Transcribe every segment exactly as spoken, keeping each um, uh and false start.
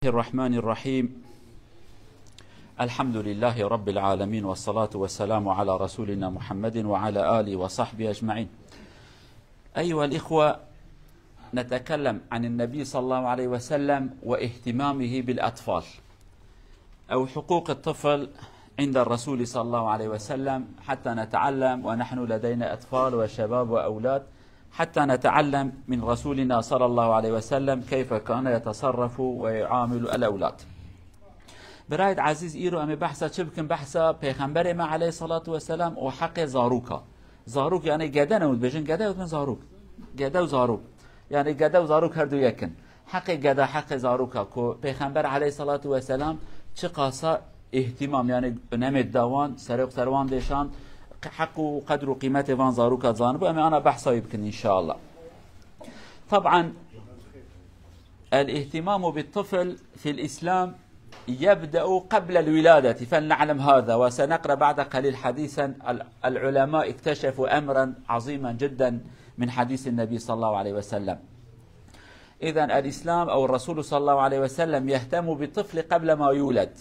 الرحمن الرحيم. الحمد لله رب العالمين، والصلاة والسلام على رسولنا محمد وعلى آله وصحبه أجمعين. أيها الإخوة، نتكلم عن النبي صلى الله عليه وسلم واهتمامه بالأطفال، أو حقوق الطفل عند الرسول صلى الله عليه وسلم، حتى نتعلم ونحن لدينا أطفال وشباب وأولاد، حتى نتعلم من رسولنا صلى الله عليه وسلم كيف كان يتصرف ويعامل الأولاد. Birayê ezîz, îro em ê behsa çi bikin? Behsa Pêxemberê me aleyhissalatu vesselam û heqê zaroka. Zarok, yani gede ne, bêjin gede, û zarok. Gede û zarok. Yani gede û zarok her du yek in. Heqê geda, heqê zaroka ku Pêxember aleyhissalatu vesselam çiqasa îhtîmam, yani önemê da wan, serok ser wan dêşand, heq û qedr û qîmetê van zaroka zanibû, em ê ana behsa wî bikin inşallah. Taban, الاهتمام بالطفل في الإسلام يبدأ قبل الولادة، فلنعلم هذا، وسنقرأ بعد قليل حديثا. ال-، العلماء اكتشفوا أمرا عظيما جدا من حديث النبي صلى الله عليه وسلم. إذن الإسلام أو الرسول صلى الله عليه وسلم يهتم بالطفل قبل ما يولد،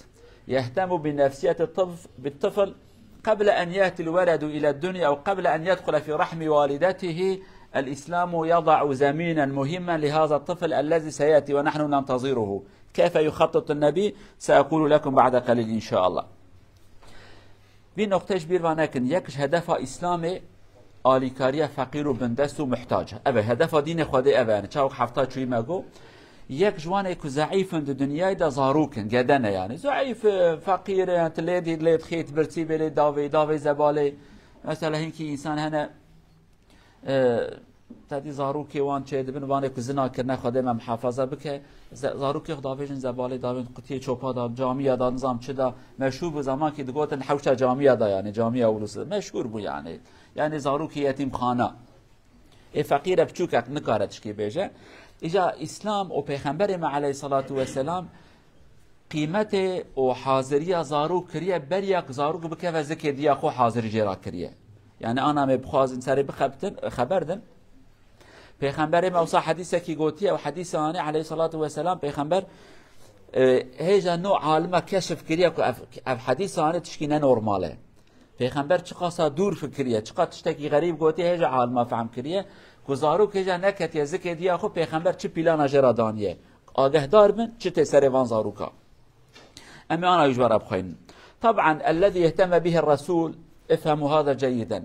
يهتم بنفسية الطف-، بالطفل قبل أن يأتي الولد إلى الدنيا أو قبل أن يدخل في رحم والدته. الإسلام يضع زمينا مهما لهذا الطفل الذي سيأتي ونحن ننتظره. كيف يخطط النبي؟ سأقول لكم بعد قليل إن شاء الله. Vî noqtê ji bîr ve nekin. Yek ji hedefa Îslamê alîkariya feqîr û bindest û muhtac e. Ev e hedefa dînê Xwedê, ev e. Yani çawk hefta çûyî me got. Yek ji wanê ku zeîf in di dinyayê de zarok in, gede ne yani. Zeîf in, feqîr in, tu lê dî, lê dixî, tu birçî bê, lê davê, davê zebalê. Mesela hinkî însan hene, e, te dî zarokê wan çêdibin, wanê ku zina kirine, Xwedê me muhafaza bike. Ze-, zarokê xwe davêjin zebalê, davên qutiyê çopa da, camiya da, nizam çi da. Meşhûr bû zemankî digotin hewşa camiya da yani, camiya ulusê. Meşhûr bû yani. Yani zarokê yetîmxana. Ê feqîre biçûkek nikare tişkî bêje. Îca Îslam û Pêxemberê me aleyhissalatu vesselam qîmetê û haziriya zarok kiriye beriya ku zarok bikeve zikê diya xwe hazirî jê re kiriye. Yani ana me bixwazin serê bixebtin, xeber din. Pêxemberê me wisa hedîsekî gotiye û hedîsa anê aleyhissalatu vesselam Pêxember, e, hêja no alima keşif kiriye ku ev, ev hedîsa anê tişkî ne normal e. Pêxember çiqasa dûr fikiriye, çiqa tiştekî xerîb gotiye, hêja alima fehm kiriye ku zarok hêja neketiye zikê diya xwe, Pêxember çi plana jê re daniye. Agehdar bin, çi tê serê van zaroka. Em ê ana wî ji we re bixwînin. طبعا الذي اهتم به الرسول، افهموا هذا جيدا.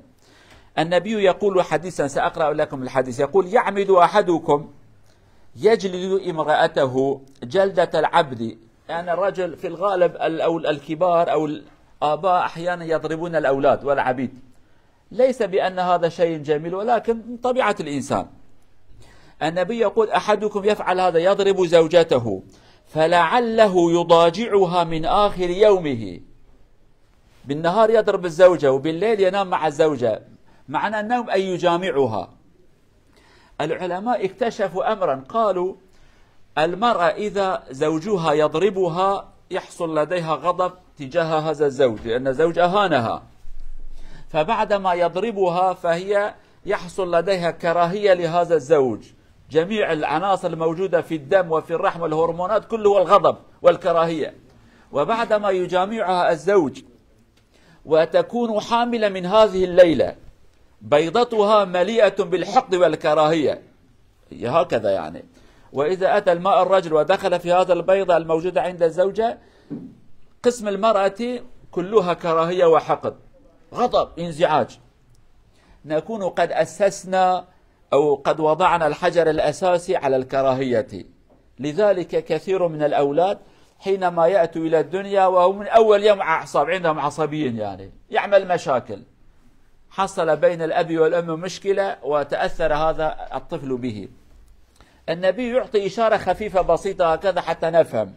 النبي يقول حديثا، سأقرأ لكم الحديث، يقول: يعمد أحدكم يجلد امرأته جلدة العبد. يعني الرجل في الغالب ال-، أو الكبار أو الآباء أحيانا يضربون الأولاد والعبيد. ليس بأن هذا شيء جميل، ولكن من طبيعة الإنسان. النبي يقول: أحدكم يفعل هذا، يضرب زوجته، فلعله يضاجعها من آخر يومه. بالنهار يضرب الزوجة وبالليل ينام مع الزوجة، معنى النوم أن يجامعها. العلماء اكتشفوا أمرا، قالوا: المرأة إذا زوجها يضربها يحصل لديها غضب تجاه هذا الزوج، لأن الزوج أهانها، فبعدما يضربها فهي يحصل لديها كراهية لهذا الزوج. جميع العناصر الموجودة في الدم وفي الرحم والهرمونات كله هو الغضب والكراهية. وبعدما يجامعها الزوج وتكون حاملة من هذه الليلة، بيضتها مليئة بالحقد والكراهية. هي هكذا يعني. وإذا أتى الماء الرجل ودخل في هذا البيضة الموجودة عند الزوجة، قسم المرأة كلها كراهية وحقد، غضب، انزعاج. نكون قد أسسنا أو قد وضعنا الحجر الأساسي على الكراهية. لذلك كثير من الأولاد حينما يأتوا إلى الدنيا وهو من أول يوم أعصاب، عندهم عصبيين يعني، يعمل مشاكل. حصل بين الأب والأم مشكلة وتأثر هذا الطفل به. النبي يعطي إشارة خفيفة بسيطة هكذا حتى نفهم.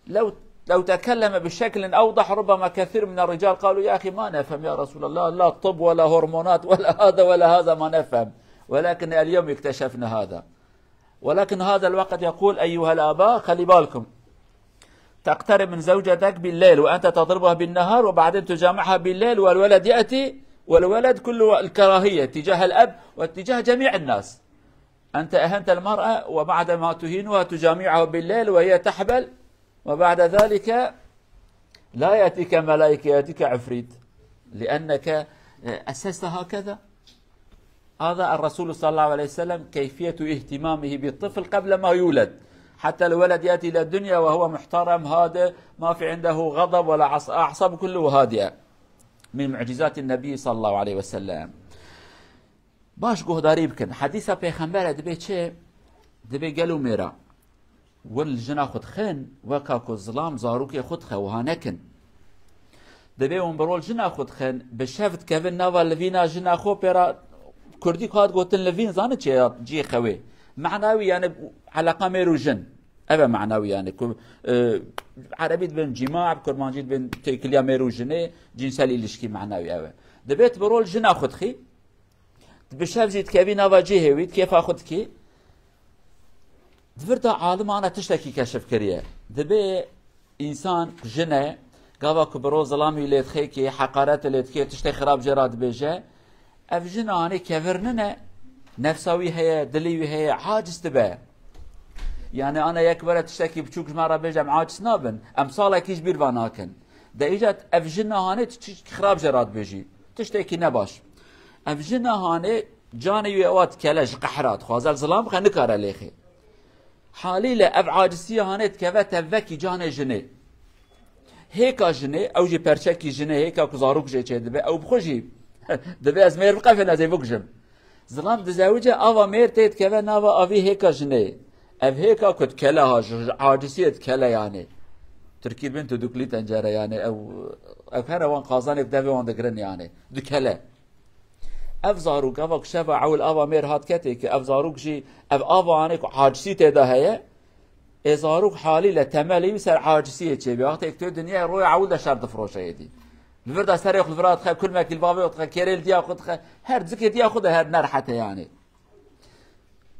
لو، لو تكلم بشكل أوضح ربما كثير من الرجال قالوا: يا أخي، ما نفهم يا رسول الله، لا طب ولا هرمونات ولا هذا ولا هذا، ما نفهم. ولكن اليوم اكتشفنا هذا. ولكن هذا الوقت يقول: أيها الآباء، خلي بالكم، تقترب من زوجتك بالليل وأنت تضربها بالنهار، وبعدين تجامعها بالليل، والولد يأتي، والولد كله الكراهية تجاه الأب واتجاه جميع الناس. أنت أهنت المرأة وبعد ما تهينها تجامعها بالليل وهي تحبل، وبعد ذلك لا يأتيك ملائكة، يأتيك عفريت، لأنك أسست هكذا. هذا الرسول صلى الله عليه وسلم كيفية اهتمامه بالطفل قبل ما يولد، حتى الولد يأتي إلى الدنيا وهو محترم، هادئ، ما في عنده غضب ولا عص-، أعصاب كله هادئة. من معجزات النبي صلى الله عليه وسلم. باش guhdarî bikin. Hedîsa Pêxembere dibê çi? Dibê gel û mêra wir li jina xwe dixin, weka ku zilam zarokê xwe dixe, wiha nekin. Dibê hûn bi rol jina xwe dixin, bi şev dikevin nava livîna jina xwe pê re, kurdî ku hat gotin livîn, zane çi ye, cihê xewê. Mena wî yani eleqa mêr û jin. Ev e mena wî yani ku, e, erebî dibên cîma, bi kurmancî dibên têkiliya mêr û jinê, cinsel îlişkî mena wî ev e. Dibê tu bi rol jina xwe dixî, Bi şev jî dikevî nava cihê wî, di kêfa xwe dikî. Di vir de alimana tiştekî keşif kiriye. Dibê însan jin e, gava ku bi rol zilamî lê dixê kê, heqaret lê dikê, tiştê xirab jê re dibêje. Ev jin anê kevir nine, nefsa wî heye, dilê wî heye, aciz dibe. Yani ana yek were tiştekî biçûk ji me re bêje, em aciz nabin. Em salekî ji bîr ve nakin. De îca ev jin hanê tu tişt xirab jê re dibêjî. Tiştekî nebaş. Ev jina hanê canê wî ewa dikele ji qehra, dixwaze zilam bixe, nikare lêxê. Halîle ev acisiya hanê dikeve tevvekî canê jinê. Hêka jinê, ew jî perçekî jinê, hêka ku zarok jê çêdibe, ew bi xwe jî dibe ez mêr biqefin, ez ê bikujim. Zilam dizewice, ava mêr tê dikeve nava avî hêka jinê. Ev hêka ku dikele ha, ji, ji acisiyê dikele yani. Tirkî dibên tu dukilî tencere yani. Ew, ew here wan qazanê devê wan digirin yani. Dikele. Ev zarok, eva ku şeva ewil ava mêr hat ketê ki, ev zarok jî, ev ava anê ku acisî tê de heye, ê zarok halîle temelê wî ser acisiyê çêbî. Wextê ku tu dinyayê roya ewil de şer difroşe êdî. Li vir de serê xwe li vira dixe, kulmekî li bavê xwe dixe, kêrê li diya xwe dixe, her cikê diya xwe de her nerhete yani.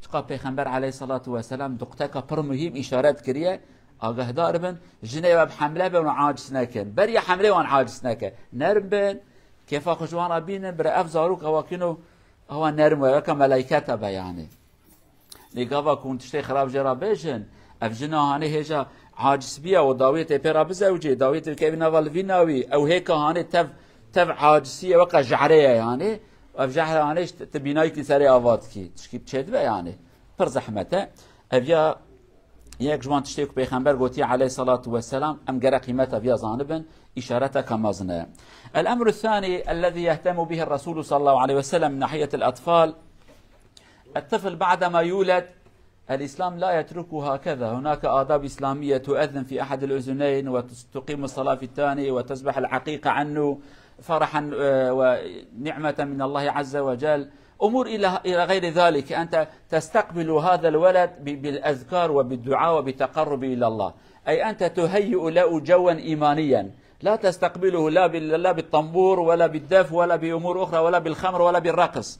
Çiqa Pêxember aleyhissalatu vesselam duqteka pir muhîm îşaret kiriye, agahdar bin, jinê we bi hemle bin û aciz nekin. Beriya hemlê wan aciz neke. Nerm bin, kêfa xwe ji wan re bînin, bire ev zarok ewa kîno, ewa nerm we, weke melaykete be yani. Lê gava ku hûn tiştê xirab jê re bêjin, ev jina hanê hêja aciz biya û dawiyê tê pê re bizewicê, dawiyê tê bikevî nava livîna wî, ew hêka hanê tev, tev acisiye weke jehrê ye yani. Ev jehr hanê ji ti bînayî kî serê ava dikî. Tişkî çêdibe yani. Pir zehmet e. Ev ya yek ji wan tiştê ku Pêxember gotiye aleyhissalatu vesselam, em gerek qîmeta viya zanibin, îşareteke mezin e. الأمر الثاني الذي يهتم به الرسول صلى الله عليه وسلم من ناحية الأطفال، الطفل بعدما يولد، الإسلام لا يتركه هكذا. هناك آداب إسلامية، تؤذن في أحد الأذنين، وتقيم الصلاة في الثاني، وتذبح العقيقة عنه فرحا، آه، ونعمة من الله عز وجل. أمور إلى، إلى غير ذلك. أنت تستقبل هذا الولد ب-، بالأذكار وبالدعاء وبالتقرب إلى الله. أي أنت تهيئ له جوا إيمانيا. لا تستقبله لا بال-، لا بالطنبور ولا بالدف ولا بأمور أخرى ولا بالخمر ولا بالرقص.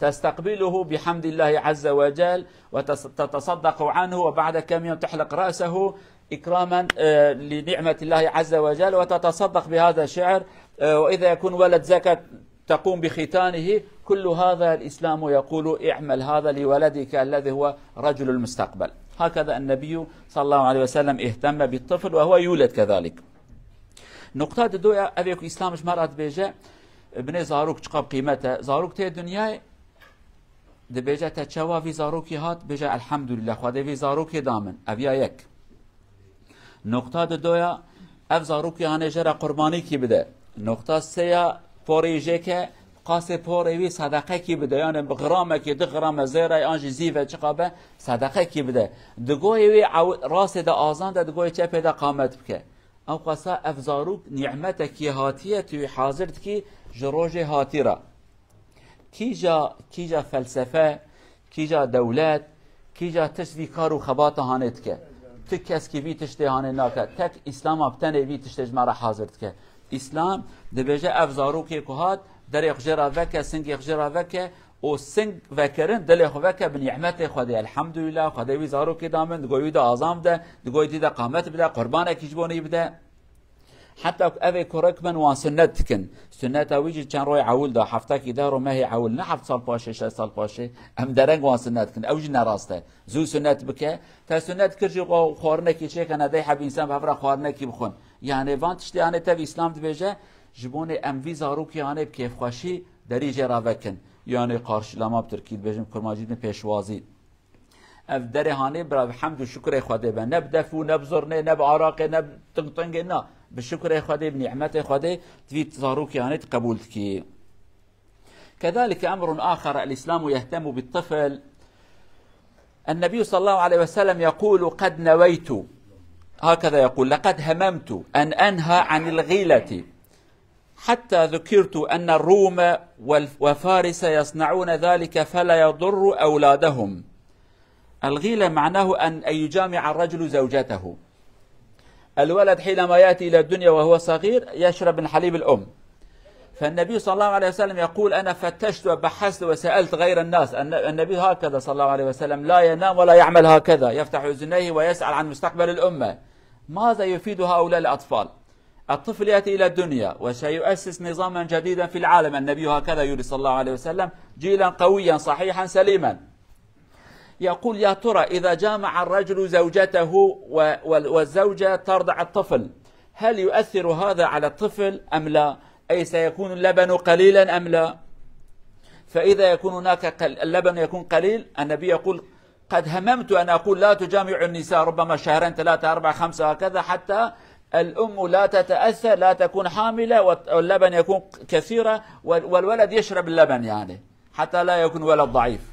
تستقبله بحمد الله عز وجل وتتصدق عنه، وبعد كم يوم تحلق رأسه إكراما، آه، لنعمة الله عز وجل، وتتصدق بهذا الشعر، آه، وإذا يكون ولد زكاة تقوم بختانه. كل هذا الإسلام يقول: اعمل هذا لولدك الذي هو رجل المستقبل. هكذا النبي صلى الله عليه وسلم اهتم بالطفل وهو يولد كذلك. Nuqta didoya, ev ê ku Îslam ji me re dibêje, binê zarok çiqa bi qîmet e. Zarok tê dinyayê, dibêje te çawa vî zarokî hat, bêje elhamdulillah, Xwedê vî zarokê da min. Ev ya yek. Nuqta didoya, ev zarokî hanê jê re qurbanîkî bide. Nuqta sêya, porê jê ke, qasê porê wî sedeqekî bide. Yani bi gramekî, du grame zêre, an jî zîve çiqa be, sedeqekî bide. Di goyê wî ew-, rastê de azan de, di goyê çepê de qamet bike. Ew qasa ev zarok nîmetekî hatiye, tu wî hazir dikî ji rojê hatî re. Kîja, kîja felsefe, kîja dewlet, kîja tişt vî kar û xebata hanê dike. Tu keskî vî tiştê hanê nake. Tek Îslama bi tenê vî tiştê ji me re hazir dike. Îslam dibêje ev zarokê ku hat, derê xwe jê re veke, singê xwe jê re veke, û sing vekirin, dilê xwe veke bi nîmetê Xwedê. Elhamdulillah, Xwedê wî zarokê da min, di goyî de azan bide, di goyî dî de qamet bide, qurbanekî ji bo nî bide. Heta ku evê kurek bin wan sunnet dikin. Sunneta wî jî çend royê ewil da, heftekî deh roj mehê ewil, ne heft sal paşê, şeş sal paşê, em dereng wan sunnet dikin. Ew jî ne rast e. Zû sunnet bike. Te sunnet kir jî xwe xwarinekî çêkene, deh heb însan bi hev re xwarinekî bixwin. Yani van tiştê, yani tev Îslam dibêje, ji bonê em vî zarokê, yani bi kêfxweşî derî jê re vekin. Yani karşılama, bi tirkî dibêjin, kurmancî dibin pêşwazî. Ev derê hanê bira bi hemd û şukurê Xwedê be. Ne bi def û ne bi zurnê, ne bi araqê, ne bi tingtingê, na. Bi şukurê Xwedê, bi nîmetê Xwedê, tu vî zarokê hanê tu qebûl dikî. كذلك أمر آخر الإسلام يهتم بالطفل. النبي صلى الله عليه وسلم يقول: "قد نويت"، هكذا يقول: "لقد هممت أن أنهى عن الغيلة حتى ذكرت أن الروم وال-، وفارس يصنعون ذلك فلا يضر أولادهم." الغيلة معناه أن، أن يجامع الرجل زوجته. الولد حينما يأتي إلى الدنيا وهو صغير يشرب من حليب الأم. فالنبي صلى الله عليه وسلم يقول: "أنا فتشت وبحثت وسألت غير الناس." الن-، النبي هكذا صلى الله عليه وسلم لا ينام ولا يعمل هكذا، يفتح أذنيه ويسأل عن مستقبل الأمة. ماذا يفيد هؤلاء الأطفال؟ الطفل يأتي إلى الدنيا وسيؤسس نظاما جديدا في العالم. النبي هكذا يقول صلى الله عليه وسلم: "جيلا قويا صحيحا سليما." يقول: "يا ترى إذا جامع الرجل زوجته و-، وال-، والزوجة ترضع الطفل، هل يؤثر هذا على الطفل أم لا؟ أي سيكون اللبن قليلا أم لا؟" فإذا يكون هناك قل-، اللبن يكون قليل، النبي يقول: "قد هممت أن أقول لا تجامع النساء، ربما شهرين، ثلاثة، أربعة، خمسة هكذا، حتى الأم لا تتأثر، لا تكون حاملة، واللبن يكون كثيرا، وال-، والولد يشرب اللبن، يعني، حتى لا يكون ولد ضعيف."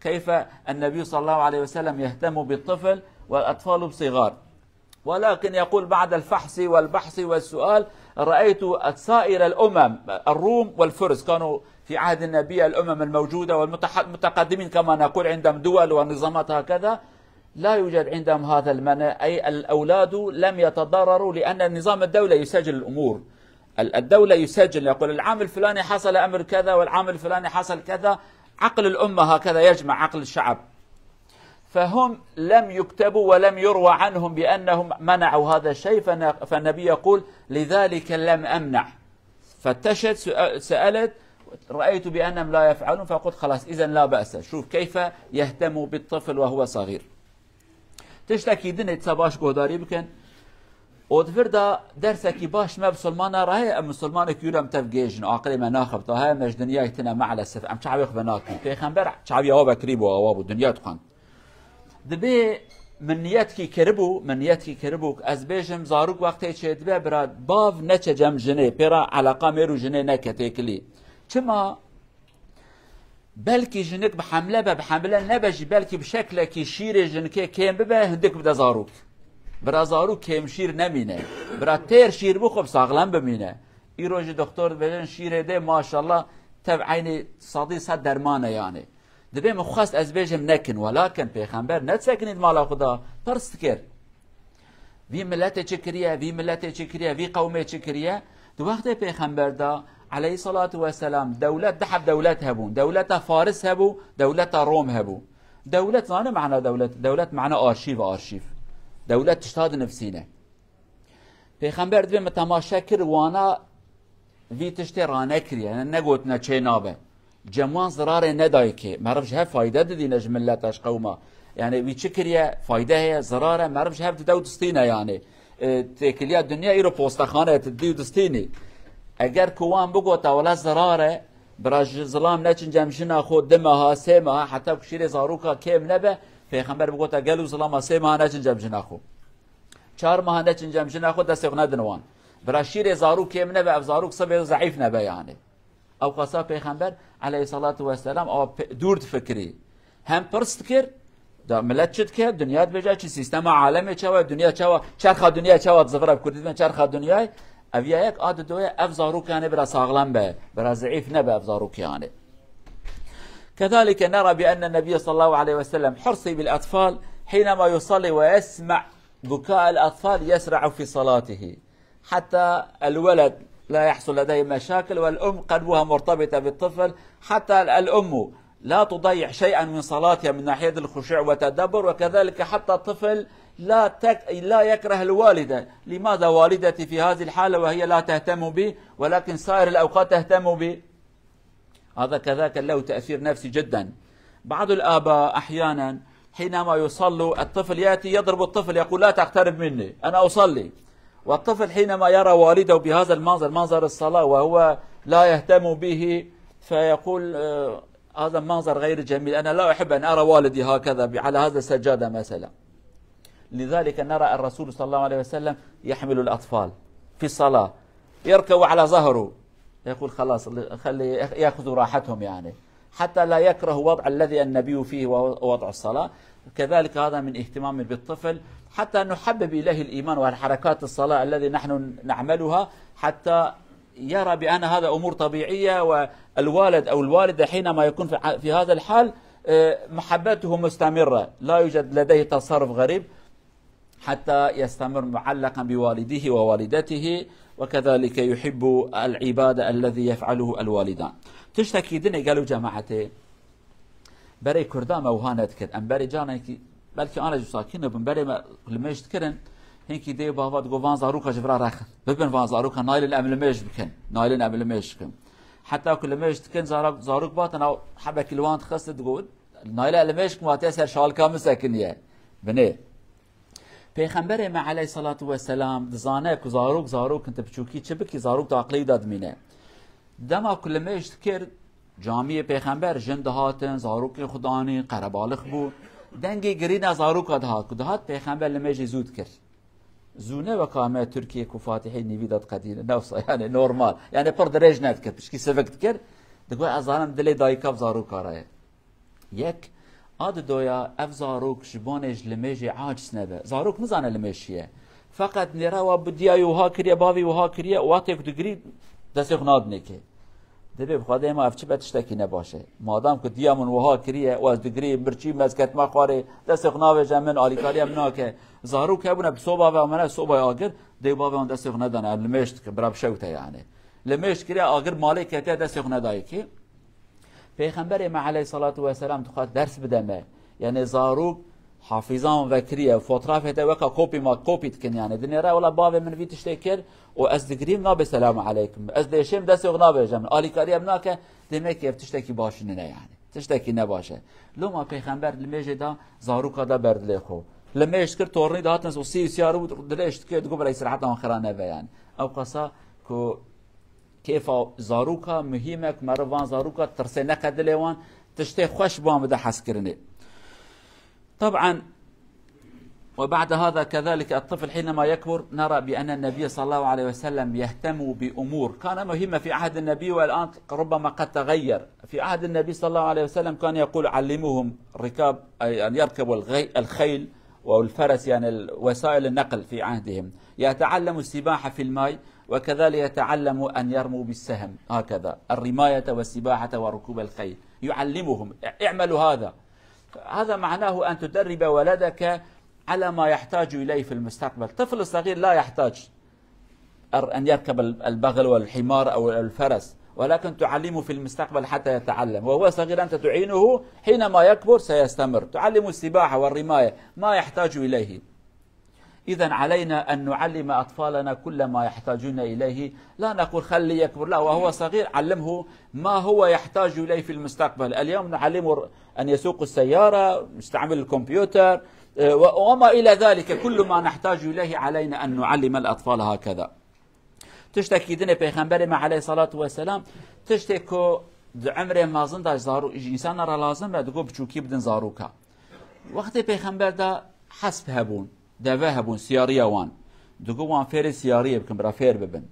كيف النبي صلى الله عليه وسلم يهتم بالطفل والأطفال صغار؟ ولكن يقول: "بعد الفحص والبحث والسؤال، رأيت سائر الأمم"، الروم والفرس كانوا في عهد النبي، الأمم الموجودة والمتح-، المتقدمين كما نقول، عندهم دول ونظامات هكذا، لا يوجد عندهم هذا المنع، أي الأولاد لم يتضرروا، لأن النظام الدولة يسجل الأمور. ال-، الدولة يسجل، يقول: "العام الفلاني حصل أمر كذا، والعام الفلاني حصل كذا." عقل الأمة هكذا يجمع عقل الشعب. فهم لم يكتبوا ولم يروى عنهم بأنهم منعوا هذا الشيء، فن-، فالنبي يقول: "لذلك لم أمنع." فتشت، سأ-، سألت، رأيت بأنهم لا يفعلون، فقلت: "خلاص، إذن لا بأس." شوف كيف يهتم بالطفل وهو صغير. Tiştekî din ê dîsa baş guhdarî bikin. Û di vir de dersekî baş me misilmana re heye, em misilmanekî yû re em tev gêjin, aqilê me naxebita, heye me ji dinyayê tine meelesef, em çavê xwe venakin. Pêxember çaviya we vekirî bû, awa bû, dinya dixwend. Dibê min niyetkî kiribû, min niyetkî kiribû, ez bêjim, zarok wextê çêdibe, bira bav neçe cem jinê, pê re eleqa mêr û jinê neke têkilî. Çima? Belkî jinik bi hemle be, bi hemle nebe jî, belkî bi şeklekî şîrê jinikê kêm bibe, hindik bide zarok. Bira zarok kêm şîr nemîne. Bira têr şîr bixwe, bi saxlem bimîne. Îro jî doktor dibêjin şîrê dê maşallah tev eynî sedî sed derman e yani. Dibê min xwest ez bêjim nekin, welakin pêxember nedisekinî di mala xwe de, pirs dikir. Vî miletê çi kiriye, vî miletê çi kiriye, vî qewmê çi kiriye? Di wextê pêxember de, aleyhissalatu vesselam, dewlet, du heb dewlet hebûn. Dewleta Faris hebû, dewleta Rom hebû. Dewlet, zane mana dewlet? Dewlet mana arşîv, arşîv. Dewlet tişta dinivîsîne. Pêxember dibê min temaşe kir, wana vî tiştê ranekiriye, ne, negotine çê nabe. Cem wan zirarê nedayê kê. Meriv ji hev fayde didîne ji mileta, ji qewma. Yani wî çi kiriye, fayde heye, zirar e, meriv ji hev dide û distîne yani. E, têkiliya dinya îro postexane ye, tu didî û distînî. Eger ku wan bigota, wela zirar e, bira ji zilam neçin cem jina xwe, di meha, sê meha, heta ku şîrê zaroka kêm nebe, pêxember bigota gel û zilama sê meha neçin cem jina xwe. Çar meha neçin cem jina xwe, destê xwe nedin wan. Bira şîrê zarok kêm nebe, ev zarok sibê zeîf nebe yani. Ew qasa pêxember aleyhissalatu vesselam ew pe-, dûr difikirî. Hem pirs dikir, da milet çi dike, dinya dibêje çi, sîstema alemê çawa, dinya çawa, çerxa dinya çawa dizivire, bi kurdî dibên çerxa dinyayê, ev ya yek a didoye, ev zarok yani bira saxlem be, bira zeîf nebe ev zarok yani. كذلك نرى بأن النبي صلى الله عليه وسلم حرصي بالأطفال حينما يصلي ويسمع بكاء الأطفال يسرع في صلاته، حتى الولد لا يحصل لديه مشاكل، والأم قلبها مرتبطة بالطفل، حتى الأم لا تضيع شيئا من صلاتها من ناحية الخشوع والتدبر، وكذلك حتى الطفل لا تك... لا يكره الوالدة. لماذا والدتي في هذه الحالة وهي لا تهتم بي، ولكن سائر الأوقات تهتم بي؟ هذا كذلك له تأثير نفسي جدا. بعض الآباء أحيانا حينما يصلوا، الطفل يأتي يضرب الطفل، يقول: "لا تقترب مني، أنا أصلي." والطفل حينما يرى والده بهذا المنظر، منظر الصلاة، وهو لا يهتم به، فيقول: "آه، هذا منظر غير جميل، أنا لا أحب أن أرى والدي هكذا ب-، على هذا السجادة" مثلا. لذلك نرى الرسول صلى الله عليه وسلم يحمل الأطفال في الصلاة، يركب على ظهره، يقول: "خلاص، خلي ياخذوا راحتهم"، يعني، حتى لا يكره وضع الذي النبي فيه وهو وضع الصلاة. كذلك هذا من اهتمام بالطفل، حتى نحبب إليه الإيمان والحركات الصلاة الذي نحن نعملها، حتى يرى بأن هذا أمور طبيعية، والوالد أو الوالدة حينما يكون في ع-، في هذا الحال، آه، محبته مستمرة، لا يوجد لديه تصرف غريب، حتى يستمر معلقا بوالديه ووالدته، وكذلك يحب العبادة الذي يفعله الوالدان. Tiştekî din e gelo cemaetê. Berê Kurda me wiha nedikir. Em berê canekî, belkî ana jî sakin bûn. Berê me limêj dikirin. Hinkî dê û bava digo van zaroka ji vira rexin. Bibin van zaroka, naylin em limêj bikin. Naylin em limêj bikin. Heta ku limêj dikin, zarok, zarok batin, ew hebekî li wan dixistin, digo, "Nayle limêj kim, wate ser şalika min sekiniye." Binê. Pêxemberê me aleyhissalatu vesselam dizane ku zarok, zarok in, tu biçûkî çi bikî, zarok di aqilê wî de dimîne. Dema ku limêj dikir, camiyê Pêxember, jin dihatin, zarokên xwe danîn, qerebalix bû. Dengê girîna zaroka dihat, ku dihat Pêxember limêjê zû dikir. Zû ne weka me Tirkiyê ku Fatihê nîvî de diqedîne. Ne wisa, yani normal. Yani pir dirêj nedikir, pişkî sivik dikir. Digot, "Ez zanim dilê dayika ev zaroka re ye." Yek, a didoya ev zarok ji bonê ji limêjê aciz nebe. Zarok nizane limêj çi ye. Feqet nêra wa bi diya wî wiha kiriye, bavî wiha kiriye, û wextê ku digirî, destê xwe nadinê kê. Dibê bi Xwedê ma ev çi be, tiştekî ne baş e. Madam ku diya min wiha kiriye û ez digirî, mirçî me, ez ketime xwarê, destê xwe navêje min, alîkariya min nake. Zarok hebûne bi soba ve amene, sobaya agir, dê û bavê wan destê xwe nedane, em limêj dikin, bira bişewite yani. Limêj kiriye, agir malê ketiye, destê xwe nedayê kê. Pêxemberê me aleyhissalatu vesselam dixwest ders bide me. Yani zarok hafîza wan vekiriye, fotoğrafê te weka kopî ma kopî dikin yani. Dinêre wela bavê min vî tiştê kir û ez digirîm, nabe selamu aleykum. Ez dêşêm, destê xwe navêjem. Alîkariya min nake, demek ki ev tiştekî baş nine yani. Tiştekî ne baş e. Loma Pêxember limêjê da zaroka da ber dilê xwe. Limêj kir, tornî dihatin û sî û siyar û dilêj dikir, digot, "Bira îstiraheta wan xira nebe yani." Ew qasa ku kêfa zaroka muhîm e, ku meriv van zaroka tirsê neqe dilê wan, tiştê xweş bi wan bide hezkirinê. Tab'an, وبعد هذا كذلك الطفل حينما يكبر نرى بأن النبي صلى الله عليه وسلم يهتم بأمور كان مهمة في عهد النبي والآن ربما قد تغير. في عهد النبي صلى الله عليه وسلم كان يقول: "علموهم ركاب"، أي أن يركبوا الغي-، الخيل والفرس، يعني ال-، وسائل النقل في عهدهم. يتعلموا السباحة في الماء، وكذلك يتعلموا أن يرموا بالسهم، هكذا الرماية والسباحة وركوب الخيل. يعلمهم، اعملوا هذا. هذا معناه أن تدرب ولدك على ما يحتاج إليه في المستقبل. طفل صغير لا يحتاج أر-، أن يركب ال-، البغل والحمار أو الفرس، ولكن تعلمه في المستقبل حتى يتعلم. وهو صغير أنت تعينه، حينما يكبر سيستمر. تعلم السباحة والرماية ما يحتاج إليه. إذن علينا أن نعلم أطفالنا كل ما يحتاجون إليه. لا نقول: "خلي يكبر"، لا، وهو صغير علمه ما هو يحتاج إليه في المستقبل. اليوم نعلمه أن يسوق السيارة، يستعمل الكمبيوتر، آه، و-، وما إلى ذلك، كل ما نحتاج إليه علينا أن نعلم الأطفال هكذا. Tiştekî dinê Pêxemberê me aleyhissalatu vesselam, tiştê ku di emrê mezin de zarok, ji însana re lazim e, digot biçûkî bidin zaroka. Wextê Pêxember de hesp hebûn, deve hebûn, siyariya wan. Digot wan fêrê siyariyê bikin, bira fêr bibin.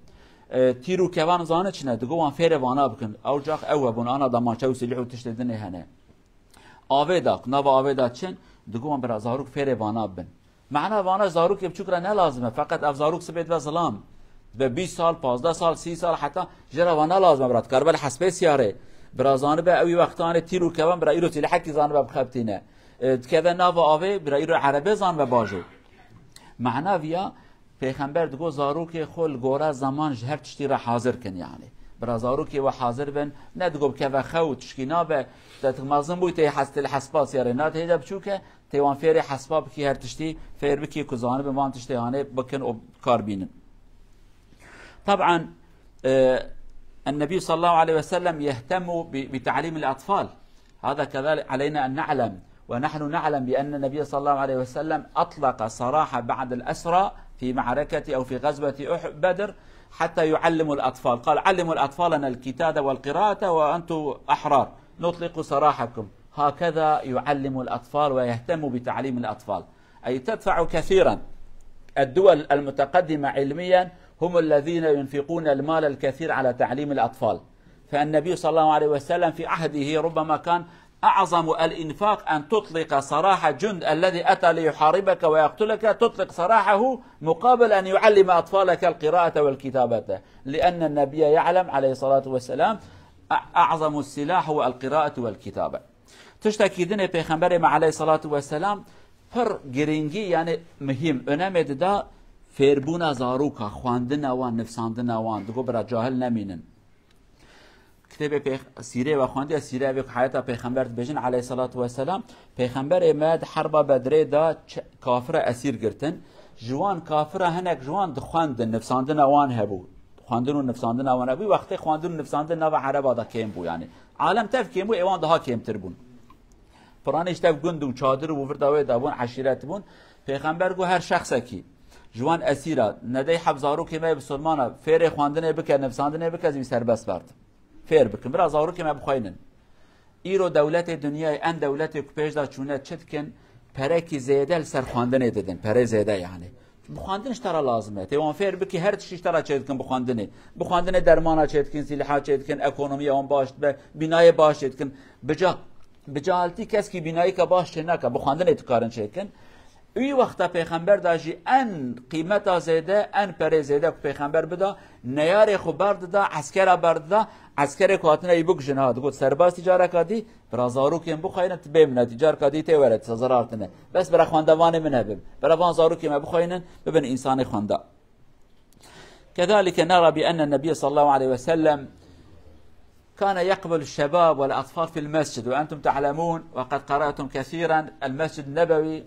E, tîr û kevan zane çi ne? Digot wan fêrê vana bikin. Ew cax ew hebûn, ana damançe û silîh û tiştê dinê hene. Avê da, nava avê da çin, digot wan bira zarok fêrê vana bibin. Mana vana zarokê biçûk re ne lazim e, feqet ev zarok sibê dibe zilam. Dibe bîst sal, pazdeh sal, sî sal, heta jê re vana lazim e, bira dikaribe li hespê siyarê. Bira zanibe ew wî wextanê tîr û kevan, bira îro silîhekî zanibe bixebitîne. E, dikeve nava avê, bira îro erebê zanibe bajo. Mana viya, Pêxember digot zarokê xwe li gora zeman ji her tiştî re hazir kin yani. Bira zarokê we hazir bin, ne digot bikeve xew, tişkî nabe, te tu mezin bûy tê hes-, tê li hespa siyarê, na tê de biçûk e, Tê wan fêrê hesba bikî, her tiştî fêr bikî ku zanibin van tiştê hanê bikin û kar bînin. طبعا، آه، النبي صلى الله عليه وسلم يهتم ب-، بتعليم الأطفال. هذا كذلك علينا أن نعلم، ونحن نعلم بأن النبي صلى الله عليه وسلم أطلق سراح بعض الأسرى في معركة أو في غزوة أح-، بدر حتى يعلموا الأطفال. قال: "علموا الأطفالنا الكتابة والقراءة وأنتم أحرار، نطلق سراحكم." هكذا يعلم الأطفال ويهتم بتعليم الأطفال. أي تدفع كثيرا. الدول المتقدمة علميا هم الذين ينفقون المال الكثير على تعليم الأطفال. فالنبي صلى الله عليه وسلم في عهده ربما كان أعظم الإنفاق أن تطلق سراح جند الذي أتى ليحاربك ويقتلك، تطلق سراحه مقابل أن يعلم أطفالك القراءة والكتابة، لأن النبي يعلم عليه الصلاة والسلام أ-، أعظم السلاح هو القراءة والكتابة. Tiştekî din ê Pêxemberê me aleyhissalatu vesselam pir girîngî, yani muhîm, önemê dida fêrbûna zaroka, xwendina wan, nivsandina wan, digo bira cahil nemînin. Kitêbê pêx-, sîrê we xwendiye, sîrê evê ku heyata Pêxember dibêjin aleyhissalatu vesselam, Pêxemberê me di herba Bedrê de ç-, kafira esîr girtin. Ji wan kafira hinek ji wan dixwendin, nivsandina wan hebû. Xwendin û nivsandina wan hebû. Wextê xwendin û nivsandin nava Ereba de kêm bû yani. Alem tev kêm bû, êwan daha kêmtir bûn. Piranî ji tev gund û çadir û virda wê de bûn, eşîret bûn. Pêxember got, her şexsekî ji wan esîra nedey heb zarokê me yê bisilmana fêrê xwendinê bike, nivsandinê bike, ez wî serbest berdim. Fêr bikin. Bira zarokê me bixweynin. Îro dewletê dinyayê, en dewletê ku pêş de çûne çi dikin? Perekî zêde li ser xwendinê didin. Perê zêde yani. Bi xwendin ji te re lazim e. Tê wan fêr bikî, her tiştî ji te re çêdikin bi xwendinê. Bi xwendinê dermana çêdikin, sîleha çêdikin, ekonomiya wan baş dibe, bînayê baş çêdikin. Bi ca-, bi cahaltî keskî bînayîka baş çênake, bi xwendinê dikarin çêkin. Wî wexta Pêxember da jî en qîmeta zêde, en perê zêde ku Pêxember bida, neyarê xwe berdida, eskera berdida, eskerê ku hatine wî bikujin ha, digot, serbastî careka dî, bira zarokên bixweynin, tu bê min e, tu carka dî tê were, tu zerar tine. Bes bira xwendevanê min hebin. Bira van zarokê me bixweynin, bibin însanê xwenda. كذلك نرى بأن النبي صلى الله عليه وسلم كان يقبل الشباب والأطفال في المسجد، وأنتم تعلمون وقد قرأتم كثيرا المسجد النبوي،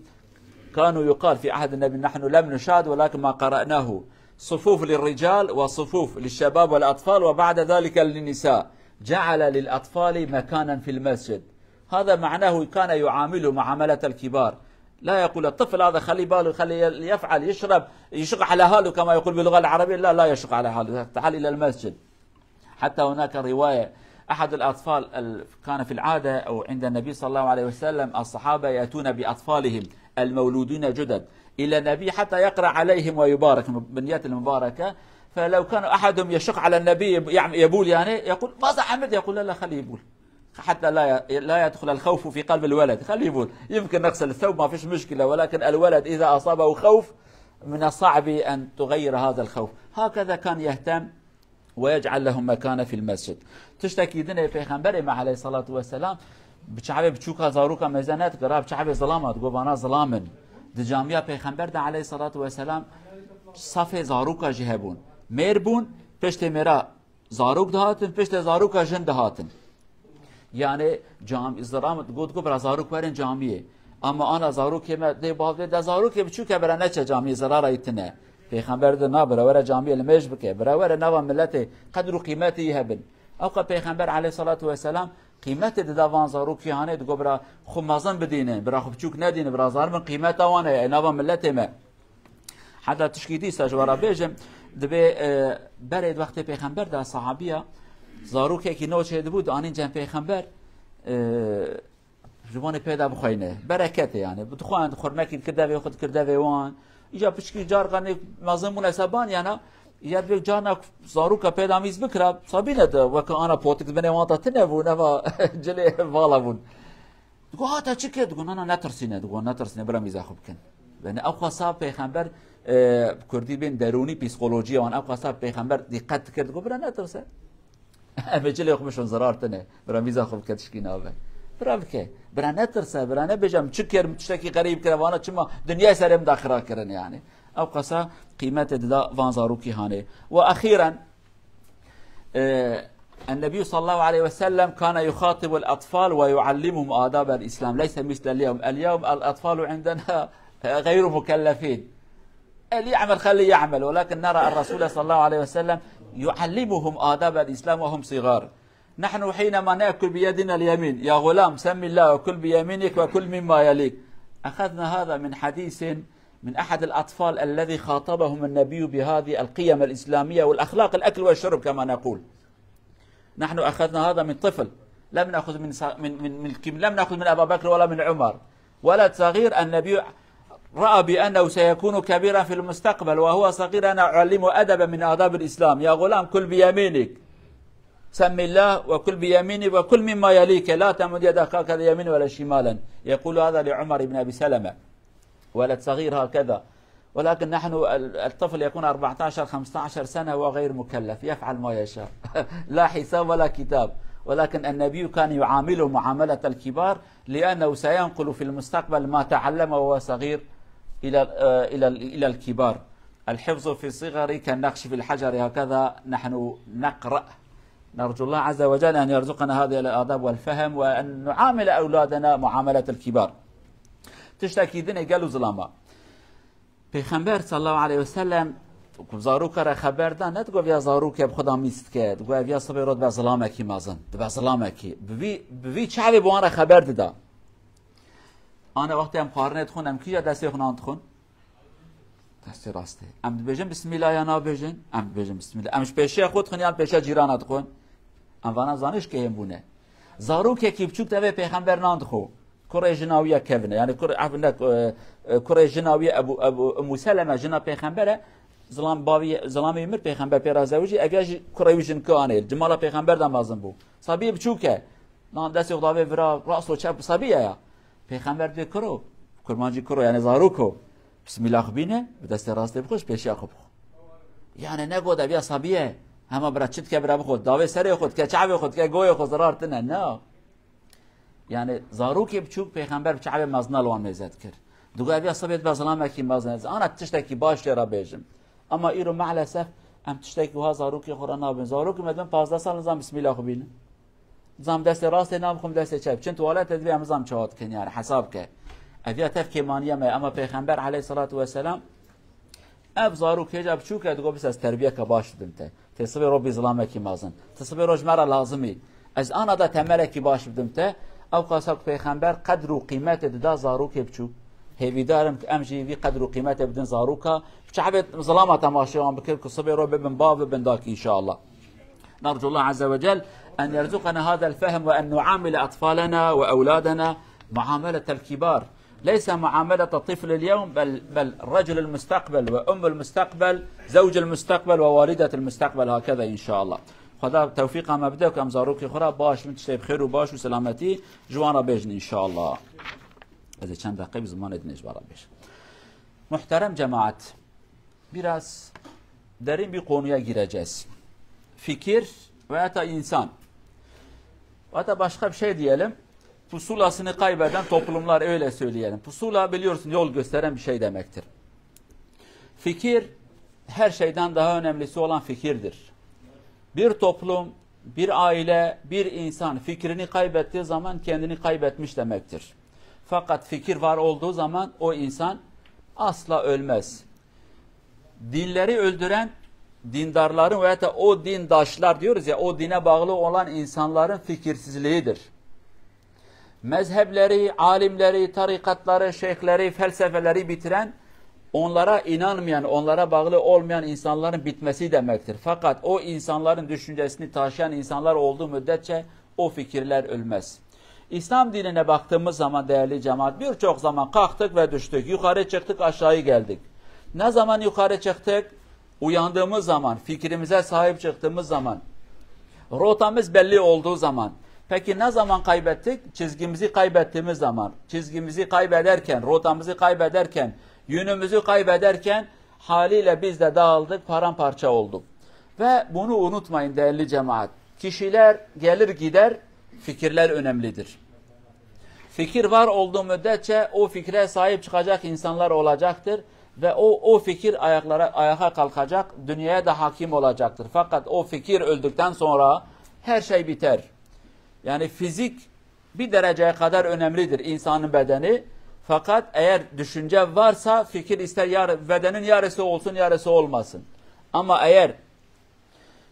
كانوا يقال في عهد النبي: "نحن لم نشاد ولكن ما قرأناه، صفوف للرجال وصفوف للشباب والأطفال وبعد ذلك للنساء، جعل للأطفال مكانا في المسجد." هذا معناه كان يعامله معاملة الكبار، لا يقول: "الطفل هذا خلي باله، خلي يفعل، يشرب، يشق على حاله"، كما يقول باللغة العربية، لا، لا يشق على حاله، تعال إلى المسجد. حتى هناك رواية، أحد الأطفال ال-، كان في العادة أو عند النبي صلى الله عليه وسلم الصحابة يأتون بأطفالهم المولودين جدد إلى النبي حتى يقرأ عليهم ويبارك، بالنيات المباركة. فلو كان أحدهم يشق على النبي، يعم-، يبول يعني، يقول: "ماذا عملت؟" يقول: "لا، لا، خليه يبول. حتى لا ي-، لا يدخل الخوف في قلب الولد. خليه يبول. يمكن نغسل الثوب، ما فيش مشكلة، ولكن الولد إذا أصابه خوف، من الصعب أن تغير هذا الخوف." هكذا كان يهتم ويجعل لهم مكانة في المسجد. Tiştekî din ê Pêxemberê me aleyhissalatu vesselam bi çavê biçûka zaroka mêze nedikira, bi çavê zilama digot, vana zilam in. Di camiya Pêxember de aleyhissalatu vesselam safê zaroka jî hebûn. Mêr bûn, piştê mêra zarok dihatin, piştê zaroka jin dihatin. Yani cam-, zilam got, got, bira zarok werin camiyê. Ama ana zarokê me dê bavê de zarokê biçûke bira neçe camiyê, zirara yî tine. Pêxember de na bira were camiyê limêj bike. Bira were nava milletê qedr û qîmetê yî hebin. Ewqa Pêxember aleyhissalatu vesselam qîmetê dida van zarokî hanê, digo bira xwe mezin bidînin, bira xwe biçûk nedînin, bira zanibin qîmeta wan heye, nava milletê me. Heta tişkî dîsa ji we re bêjim, dibê, e, berê di wextê Pêxember de sahabiya zarokekî nû çêdibû, dianîn cem Pêxember, e, ji wanê pê de bixweyne. Bereketê yani. Bi dixwend, xurmekî dikir devê xwe, dikir devê wan. Îca piçkî carka nê mezin bûne seban yana, ya dibê carna zaroka pê de mîz bikira, sabîne de weke ana potik di binê wan de tine bû, neva cilê vala bûn. Digo, "Ha te çi kir?" Digo, "Na, na, netirsîne." Digo, "Netirsîne, bira mîza xwe bikin." Yani ew xwesa Pêxember, e, kurdî bên derûnî, psîkolojiya wan, ew xwesa Pêxember dîqet dikir, digo, "Bira netirse. Em ê cilê xwe bişon, zirar tine. Bira mîza xwe bike, tişkî nabe. Bira bike. Bira netirse, bira nebêje, min çi kir, min tiştekî xerîb kir, vana çima dinyayê serê min de xira kirin yani." Ew xwesa qîmetê dida van zarokî hanê. Ve exîren, e, النبي صلى الله عليه وسلم كان يخاطب الأطفال ويعلمهم آداب الإسلام، ليس مثل اليوم. اليوم الأطفال عندنا غير مكلفين. اللي يعمل خليه يعمل، ولكن نرى الرسول صلى الله عليه وسلم يعلمهم آداب الإسلام وهم صغار. نحن حينما نأكل بيدنا اليمين، يا غلام سم الله وكل بيمينك وكل مما يليك. أخذنا هذا من حديث من أحد الأطفال الذي خاطبهم النبي بهذه القيم الإسلامية والأخلاق، الأكل والشرب كما نقول. نحن أخذنا هذا من طفل، لم نأخذ من ص-، من، من، من كم-، لم نأخذ من أبا بكر ولا من عمر. ولد صغير النبي رأى بأنه سيكون كبيرا في المستقبل، وهو صغير أنا أعلمه أدبا من آداب الإسلام. يا غلام، كل بيمينك، سم الله وكل بيمينك وكل مما يليك، لا تمد يدك هكذا يمين ولا شمالا. يقول هذا لعمر بن أبي سلمة، ولد صغير هكذا. ولكن نحن ال-، الطفل يكون أربعتاشر، خمستاشر سنة وغير مكلف، يفعل ما يشاء. لا حساب ولا كتاب. ولكن النبي كان يعامله معاملة الكبار، لأنه سينقل في المستقبل ما تعلم وهو صغير إلى، آه، إلى، إلى الكبار. الحفظ في الصغر كالنقش في الحجر، هكذا نحن نقرأ. نرجو الله عز وجل أن يرزقنا هذه الآداب والفهم، وأن نعامل أولادنا معاملة الكبار. Tiştekî din e gel û zilama. Pêxember sallallahu aleyhi ve sellem ku zaroka re xeber da, ne digot ya zarokê bi xwe da mîst ke, digot ev ya sibê rot be zilamekî mezin, dibe zilamekî. Bi vî, bi vî çavê bi wan re xeber dida. Ana wextê em xwarinê dixwin, em kîja destê xwe nan dixwin? Destê rastê. Em dibêjin bismillah ya nabêjin? Em dibêjin bismillah. Em ji pêşiya xwe dixwin yan pêşiya cîrana dixwin? Em vana zanî ji kê hên bûne. Zarokekî biçûk tevê pêxember nan dixwe. Kurê jina wî ye kevine. Yani kur, af, ne, e, e, kurê jina wî ye Ebu, Ebu, Ummu Seleme jina pêxember e. Zilam bavî, zilamê wî mir pêxember pê re zewicî. Ev ya jî kurê wî jinike anê. Cimala pêxember de mezin bû. Sabiyê biçûk e. Nan destê xwe davê vira, rast û çep sabiye ya. Pêxember dibê kuro, kurmancî kuro, yani zaroko. Bismillah xwe bîne, bi destê rastê bixwe, ji pêşiya xwe bixwe. Yani ne got ev ya sabiye, hema bira çi dike bira bixwe, davê serê xwe dike, çavê xwe dike, goyê xwe zirar tine, na. Yani zarokê biçûk pêxember bi çavê mezina li wan mêze dikir. Digot ev ya sibê dibe zilamekî mezin, ez ana tiştekî baş lê re bêjim. Ama îro maalesef em tiştekî wiha zarokê xwe re nabin. Zarokê me dibin pazdeh sal nizan bismillah xwe bînin. Zam destê rastê nabixwim destê çep. Çin tuwalet divê em zam çawa dikin yani hesab ke. Ev ya tev kêmaniye me ama Pêxember aleyhissalatu vesselam ev zarok hêca biçûk e digo bis ez terbiyeke baş bidim te. Tê sibê ro bî zilamekî mazin. Ti sibê ro ji me re lazim î. Ez ana da temelekî baş bidim te. Ew qasa ku Pêxember qedr û qîmetê dida zarokê biçûk. Hêvîdar im ku em jî vî qedr û qîmetê bidin zaroka. Bi çavê zilama temaşê wan bikin ku sibê ro bibin bav bibin dakî inşallah. نرجو الله عز وجل أن يرزقنا هذا الفهم وأن نعامل أطفالنا وأولادنا معاملة الكبار، ليس معاملة الطفل اليوم، بل، بل رجل المستقبل وأم المستقبل، زوج المستقبل ووالدة المستقبل، هكذا إن شاء الله. Xweda tewfîqa me bide ku em zarokê xwe re baş bin tiştê bi xêr û baş û selametî ji wan re bêjin inşallah. Ez ê çend deqe bi zimanê din ê ji wan re bêjim. Muhterem cemaat, biraz derin bir konuya gireceğiz. Fikir veya da insan. Veya da başka bir şey diyelim. Pusulasını kaybeden toplumlar, öyle söyleyelim. Pusula biliyorsun yol gösteren bir şey demektir. Fikir her şeyden daha önemlisi olan fikirdir. Bir toplum, bir aile, bir insan fikrini kaybettiği zaman kendini kaybetmiş demektir. Fakat fikir var olduğu zaman o insan asla ölmez. Dinleri öldüren dindarların veya da o dindaşlar diyoruz ya, o dine bağlı olan insanların fikirsizliğidir. Mezhepleri, alimleri, tarikatları, şeyhleri, felsefeleri bitiren, onlara inanmayan, onlara bağlı olmayan insanların bitmesi demektir. Fakat o insanların düşüncesini taşıyan insanlar olduğu müddetçe o fikirler ölmez. İslam dinine baktığımız zaman değerli cemaat, birçok zaman kalktık ve düştük, yukarı çıktık, aşağı geldik. Ne zaman yukarı çıktık? Uyandığımız zaman, fikrimize sahip çıktığımız zaman, rotamız belli olduğu zaman. Peki ne zaman kaybettik? Çizgimizi kaybettiğimiz zaman. Çizgimizi kaybederken, rotamızı kaybederken, yönümüzü kaybederken haliyle biz de dağıldık, paramparça olduk. Ve bunu unutmayın değerli cemaat. Kişiler gelir gider, fikirler önemlidir. Fikir var olduğu müddetçe o fikre sahip çıkacak insanlar olacaktır ve o, o fikir ayaklara, ayağa kalkacak, dünyaya da hakim olacaktır. Fakat o fikir öldükten sonra Her şey biter. Yani fizik bir dereceye kadar önemlidir insanın bedeni. Fakat eğer düşünce varsa fikir ister yar-, bedenin yarısı olsun yarısı olmasın. Ama eğer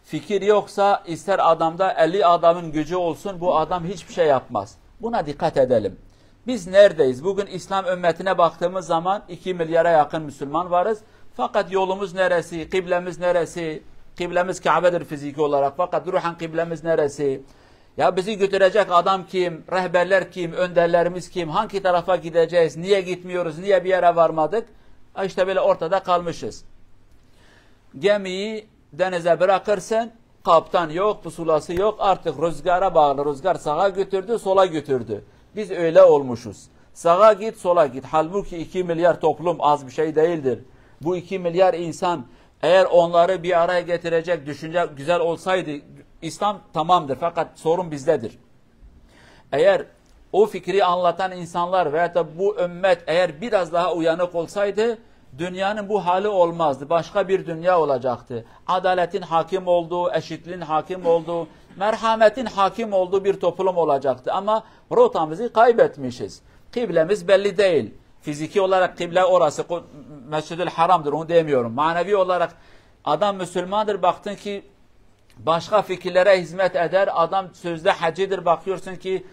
fikir yoksa ister adamda elli adamın gücü olsun bu adam hiçbir şey yapmaz. Buna dikkat edelim. Biz neredeyiz? Bugün İslam ümmetine baktığımız zaman iki milyara yakın Müslüman varız. Fakat yolumuz neresi, kıblemiz neresi? Kıblemiz Kabe'dir fiziki olarak. Fakat ruhen kıblemiz neresi? Ya bizi götürecek adam kim? Rehberler kim? Önderlerimiz kim? Hangi tarafa gideceğiz? Niye gitmiyoruz? Niye bir yere varmadık? Ha işte böyle ortada kalmışız. Gemiyi denize bırakırsın, kaptan yok, pusulası yok. Artık rüzgara bağlı. Rüzgar sağa götürdü, sola götürdü. Biz öyle olmuşuz. Sağa git, sola git. Halbuki iki milyar toplum az bir şey değildir. Bu iki milyar insan eğer onları bir araya getirecek düşünce güzel olsaydı İslam tamamdır. Fakat sorun bizdedir. Eğer o fikri anlatan insanlar veyahut da bu ümmet eğer biraz daha uyanık olsaydı dünyanın bu hali olmazdı. Başka bir dünya olacaktı. Adaletin hakim olduğu, eşitliğin hakim olduğu, merhametin hakim olduğu bir toplum olacaktı. Ama rotamızı kaybetmişiz. Kıblemiz belli değil. Fiziki olarak kıble orası, Ku-, Mescid-ül Haram'dır, onu demiyorum. Manevi olarak adam Müslümandır, baktın ki başka fikirlere hizmet eder. Adam sözde hacıdır, bakıyorsun ki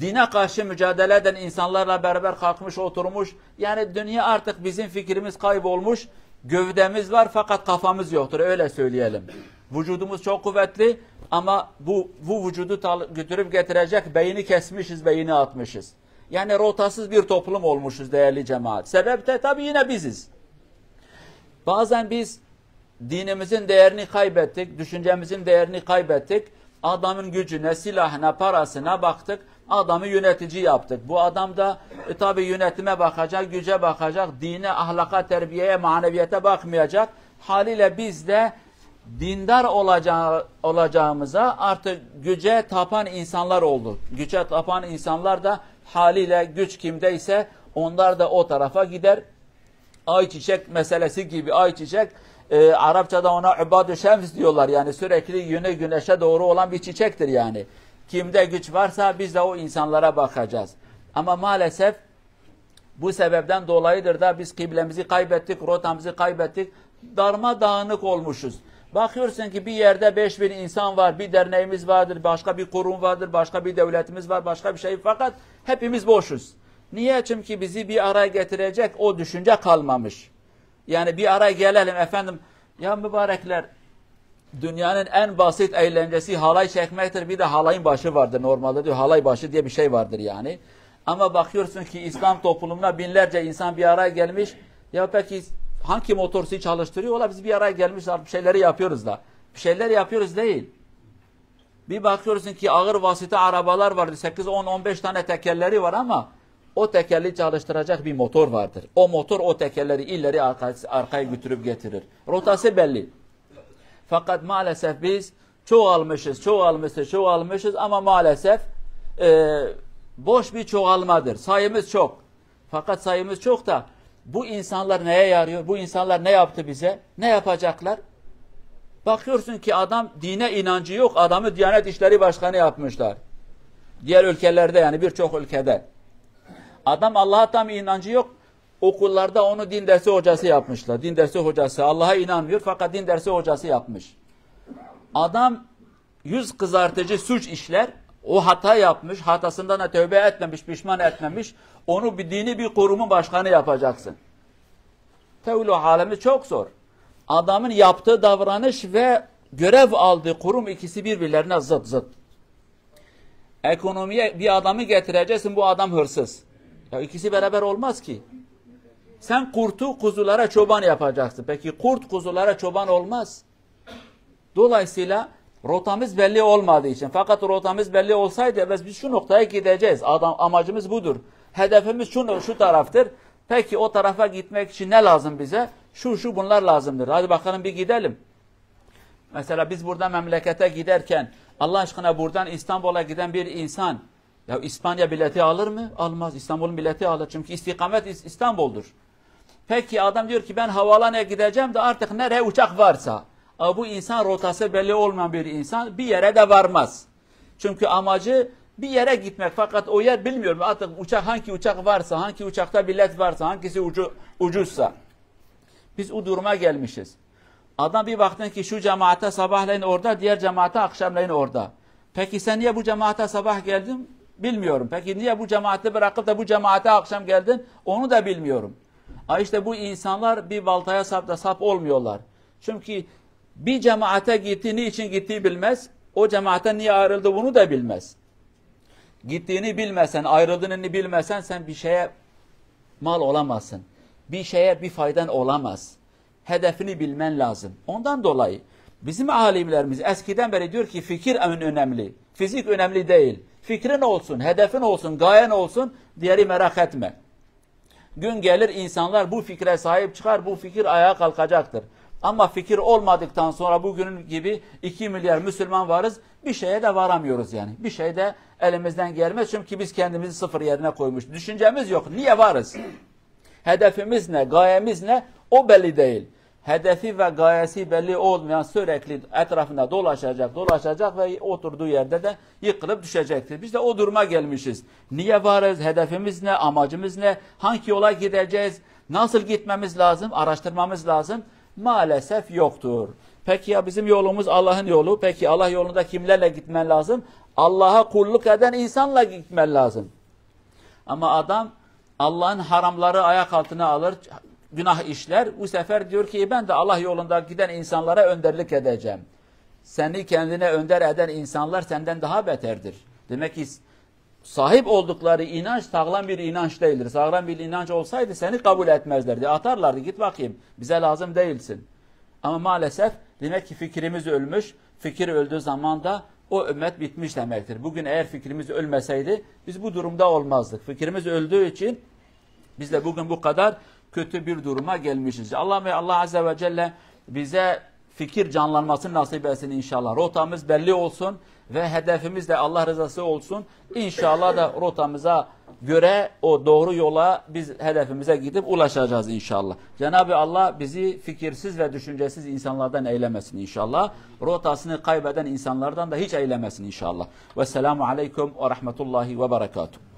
dine karşı mücadele eden insanlarla beraber kalkmış oturmuş. Yani dünya artık bizim fikrimiz kaybolmuş. Gövdemiz var fakat kafamız yoktur, öyle söyleyelim. Vücudumuz çok kuvvetli ama bu, bu vücudu tal- götürüp getirecek beyni kesmişiz, beyni atmışız. Yani rotasız bir toplum olmuşuz değerli cemaat. Sebep de tabii yine biziz. Bazen biz dinimizin değerini kaybettik, düşüncemizin değerini kaybettik. Adamın gücüne, silahına, parasına baktık. Adamı yönetici yaptık. Bu adam da e, tabi yönetime bakacak, güce bakacak, dine, ahlaka, terbiyeye, maneviyete bakmayacak. Haliyle biz de dindar olacağı, olacağımıza artık güce tapan insanlar olduk. Güce tapan insanlar da haliyle güç kimdeyse onlar da o tarafa gider. Ayçiçek meselesi gibi ayçiçek e, Arapçada ona ubadu şems diyorlar. Yani sürekli yönü güneşe doğru olan bir çiçektir yani. Kimde güç varsa biz de o insanlara bakacağız. Ama maalesef bu sebepten dolayıdır da biz kıblemizi kaybettik, rotamızı kaybettik. Darma dağınık olmuşuz. Bakıyorsun ki bir yerde beş bin insan var, bir derneğimiz vardır, başka bir kurum vardır, başka bir devletimiz var, başka bir şey. Fakat hepimiz boşuz. Niye? Çünkü bizi bir araya getirecek o düşünce kalmamış. Yani bir araya gelelim efendim. Ya mübarekler, dünyanın en basit eğlencesi halay çekmektir. Bir de halayın başı vardır normalde diyor. Halay başı diye bir şey vardır yani. Ama bakıyorsun ki İslam toplumuna binlerce insan bir araya gelmiş. Ya peki hangi motor sizi çalıştırıyor? Ola biz bir araya gelmiş bir şeyleri yapıyoruz da. Bir şeyler yapıyoruz değil. Bir bakıyorsun ki ağır vasıta arabalar vardı. Sekiz, on, on beş tane tekerleri var ama o tekerleği çalıştıracak bir motor vardır. O motor o tekerleri ileri arka- arkaya götürüp getirir. Rotası belli. Fakat maalesef biz çoğalmışız, çoğalmışız, çoğalmışız ama maalesef e, boş bir çoğalmadır. Sayımız çok. Fakat sayımız çok da bu insanlar neye yarıyor? Bu insanlar ne yaptı bize? Ne yapacaklar? Bakıyorsun ki adam dine inancı yok. Adamı Diyanet İşleri Başkanı yapmışlar. Diğer ülkelerde yani birçok ülkede. Adam Allah'a tam inancı yok. Okullarda onu din dersi hocası yapmışlar. Din dersi hocası. Allah'a inanmıyor fakat din dersi hocası yapmış. Adam yüz kızartıcı suç işler. O hata yapmış. Hatasından da tövbe etmemiş, pişman etmemiş. Onu bir dini bir kurumun başkanı yapacaksın. Tevhid alemi çok zor. Adamın yaptığı davranış ve görev aldığı kurum ikisi birbirlerine zıt zıt. Ekonomiye bir adamı getireceksin, bu adam hırsız. Ya ikisi beraber olmaz ki. Sen kurtu kuzulara çoban yapacaksın. Peki kurt kuzulara çoban olmaz. Dolayısıyla rotamız belli olmadığı için. Fakat rotamız belli olsaydı biz, biz şu noktaya gideceğiz. Adam, amacımız budur. Hedefimiz şu, şu taraftır. Peki o tarafa gitmek için ne lazım bize? Şu şu bunlar lazımdır. Hadi bakalım bir gidelim. Mesela biz burada memlekete giderken Allah aşkına buradan İstanbul'a giden bir insan ya İspanya bileti alır mı? Almaz. İstanbul'un bileti alır. Çünkü istikamet İs- İstanbul'dur. Peki adam diyor ki ben havalana gideceğim de artık nereye uçak varsa. Ama bu insan rotası belli olmayan bir insan bir yere de varmaz. Çünkü amacı bir yere gitmek, fakat o yer bilmiyorum. Artık uçak, hangi uçak varsa, hangi uçakta bilet varsa, hangisi ucu-, ucuzsa. Biz o duruma gelmişiz. Adam bir baktın ki şu cemaate sabahleyin orada, diğer cemaate akşamleyin orada. Peki sen niye bu cemaate sabah geldin? Bilmiyorum. Peki niye bu cemaati bırakıp da bu cemaate akşam geldin? Onu da bilmiyorum. A işte bu insanlar bir baltaya sap da sap olmuyorlar. Çünkü bir cemaate gitti, niçin gittiği bilmez. O cemaate niye ayrıldı bunu da bilmez. Gittiğini bilmesen, ayrıldığını bilmesen sen bir şeye mal olamazsın. Bir şeye bir faydan olamaz. Hedefini bilmen lazım. Ondan dolayı bizim alimlerimiz eskiden beri diyor ki fikir en önemli. Fizik önemli değil. Fikrin olsun, hedefin olsun, gayen olsun, diğeri merak etme. Gün gelir insanlar bu fikre sahip çıkar, bu fikir ayağa kalkacaktır. Ama fikir olmadıktan sonra bugünün gibi iki milyar Müslüman varız, bir şeye de varamıyoruz yani. Bir şey de elimizden gelmez çünkü biz kendimizi sıfır yerine koymuş. Düşüncemiz yok. Niye varız? Hedefimiz ne, gayemiz ne? O belli değil. Hedefi ve gayesi belli olmayan sürekli etrafında dolaşacak, dolaşacak ve oturduğu yerde de yıkılıp düşecektir. Biz de o duruma gelmişiz. Niye varız? Hedefimiz ne? Amacımız ne? Hangi yola gideceğiz? Nasıl gitmemiz lazım? Araştırmamız lazım. Maalesef yoktur. Peki ya bizim yolumuz Allah'ın yolu? Peki Allah yolunda kimlerle gitmen lazım? Allah'a kulluk eden insanla gitmen lazım. Ama adam Allah'ın haramları ayak altına alır, günah işler. Bu sefer diyor ki ben de Allah yolunda giden insanlara önderlik edeceğim. Seni kendine önder eden insanlar senden daha beterdir. Demek ki sahip oldukları inanç sağlam bir inanç değildir. Sağlam bir inanç olsaydı seni kabul etmezlerdi. Atarlardı, git bakayım, bize lazım değilsin. Ama maalesef demek ki fikrimiz ölmüş. Fikir öldüğü zaman da o ümmet bitmiş demektir. Bugün eğer fikrimiz ölmeseydi biz bu durumda olmazdık. Fikrimiz öldüğü için biz de bugün bu kadar kötü bir duruma gelmişiz. Allah ve Allah Azze ve Celle bize fikir canlanmasını nasip etsin inşallah. Rotamız belli olsun ve hedefimiz de Allah rızası olsun. İnşallah da rotamıza göre o doğru yola biz hedefimize gidip ulaşacağız inşallah. Cenab-ı Allah bizi fikirsiz ve düşüncesiz insanlardan eylemesin inşallah. Rotasını kaybeden insanlardan da hiç eylemesin inşallah. Vesselamu aleyküm ve rahmetullahi ve berekatuhu.